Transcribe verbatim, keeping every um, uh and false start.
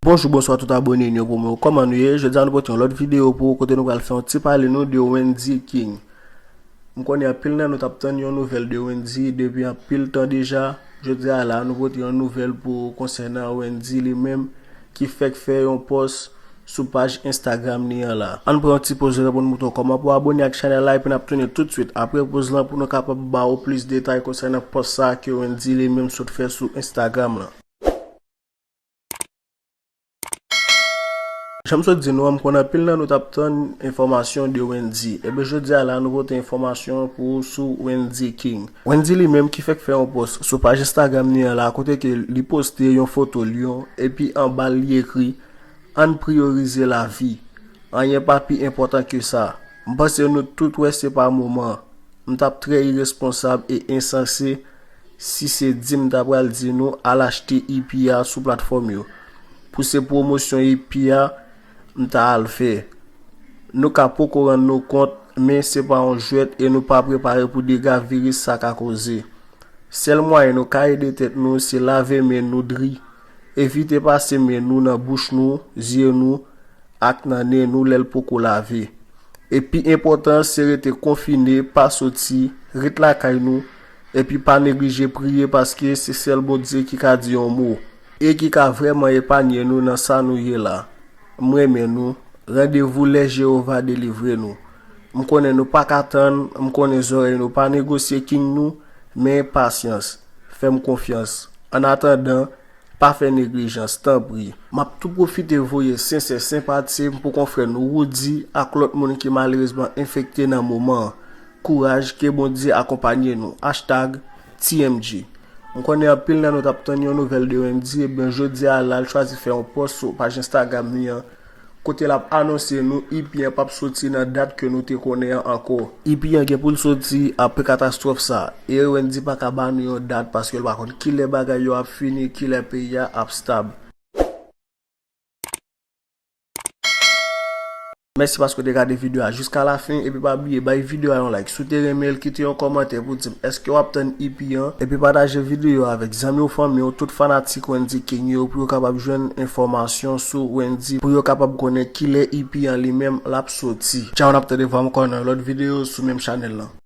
Bonjou, bonswa tout abone nou yo pou mwen. Kòman nou ye? Jodi a nou pote yon lòt videyo pou ou kote nou pral fè yon ti pale nou de Wendyy King. M konnen anpil nan nou t ap tann yon nouvèl de Wendyy depi anpil tan deja. Jodi a la, nou pote yon nouvèl pou ou konsènan Wendyy li menm ki fèk fè yon pòs sou paj Instagram li an la. Ann pran yon ti poz la pou n moutre w kòman pou abone ak chanèl la epi n ap tounen toutswit apre poz lan pou nou kapab ba ou plis detay konsènan pòs sa ke Wendyy li menm sot fè sou Instagram lan. Jan m sot di nou an, m konn anpil nan nou t ap tann enfòmasyon de Wendyy. Ebyen, jodi a la, nou pote enfòmasyon pou ou sou Wendyy King. Wendyy li menm ki fèk fè yon pòs sou paj Instagram li an la, kote ke li poste yon foto lyon, epi anba l li ekri, "Ann priyorize lavi. Anyen pa pi enpòtan ke sa." M panse nou tout wè se pa moman. M t ap trè iresponsab e ensanse si se di m ta pral di nou al achte E P a sou platfòm yo. Pou se pwomosyon E P a m ta al fè. Nou ka poko rann nou kont, men se pa yon jwèt e nou pa prepare pou dega viris sa ka koze. Sèl mwayen nou ka ede tèt nou se lave men nou dri. Evite pase men nou nan bouch nou, zye nou, ak nan nen nou lè l poko lave. E pi enpòtan, se rete konfine, pa soti, ret lakay nou, epi pa neglije priye paske se sèl Bondye ki ka di yon mo e ki ka vrèman epanye nou nan sa nou ye la. M renmen nou. Randevou lè Jewova delivre nou. M konnen nou pa ka tann, m konnen zòrèy nou pa negosye King nou, men pasyans, fè m konfyans. Annatandan, pa fè neglijans, tanpri. M ap tou pwofite voye sensè senpati m pou konfrè nou Roody ak lòt moun ki malerezman enfekte nan moman an. Kouraj, ke Bondye akonpanye nou. Hashtag T M G. M konnen anpil nan nou t ap tann yon nouvèl de Wendyy, ebyen jodi a la l chwazi fè yon pòs sou paj Instagram li an, kote l ap anonse nou E P an p ap soti nan dat ke nou te konnen an ankò. E P an gen pou l soti apre katastwòf sa, e Wendyy pa ka ba nou yon dat paske l pa konn kilè bagay yo ap fini, kilè peyi a ap stab. Mèsi paske w te gade videyo a jiska lafen, epi pa bliye bay videyo a yon like si w te renmen l, kite yon kòmantè pou di m èske w ap tann E P an, epi pataje videyo a avèk zanmi w, fanmi w, tout fanatik Wendyy King yo pou yo kapab jwenn enfòmasyon sou Wendyy, pou yo kapab konnen kilè E P an li menm l ap soti. Tchaw, n ap tande vwa m ankò nan yon lòt videyo sou menm chanèl lan.